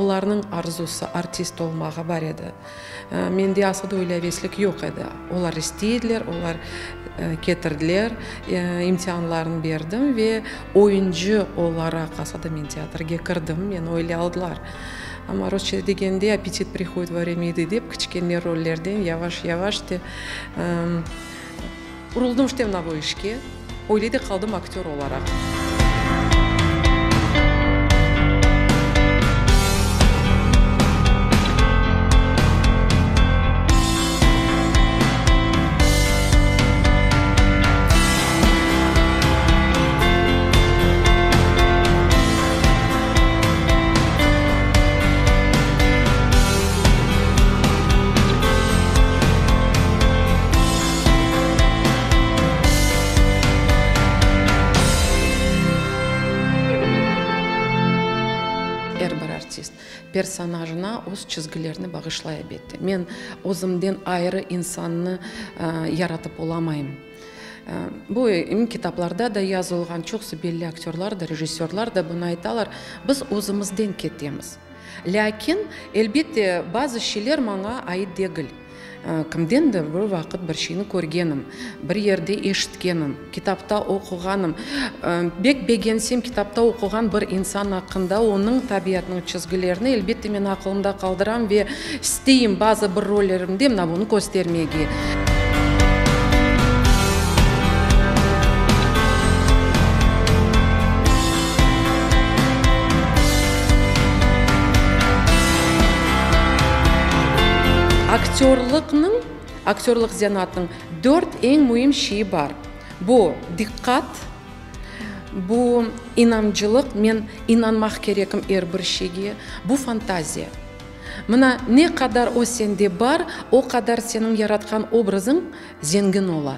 Olarnıñ arzusı, artist olmağa bar edi. Mende aslı da öyle aveslik yoq edi. Olar istey ediler, olar ketirdiler, imtianlarnı berdim ve oyuncı olaraq aslı da men teatrge kirdim, meni öyle aldılar. Amma rusça degende, appetit prihodit vo vremya yedi dep, kiçkene rollerden yavaş-yavaş de Uruldım işte mına bu işke, öyle de qaldım aktör olaraq. Er bir artist personajına öz çizgilerini bağışlay, elbette. Men özümden ayrı insannı yaratıp olamayım. Bu em kitaplarda da yazılğan, çoqusı belli aktörlar da, rejissörlar da bunı aytalar, biz özümizden ketemiz. Lâkin, elbette, bazı şeyler maña ait degil. Kimdendir bir vaqıt bir şeyni körgenim, bir yerde eşitkenim, kitapta oquğanım. Bek begensem kitapta oquğan bir insan aqqında, onıñ tabiatınıñ çizgilerini, elbette, men aqılımda qaldıram ve isteyim bazı bir rollerimde mına bunı köstermege. Aktörlıqnıñ, aktörlıq zenaatınıñ dört eñ müim şeyi bar. Bu, diqqat, bu, inamcılıq, men inanmaq kerekim er bir şeyge, bu, fantaziya. Mına, ne qadar o sende bar, o qadar seniñ yaratqan obrazıñ zengin ola.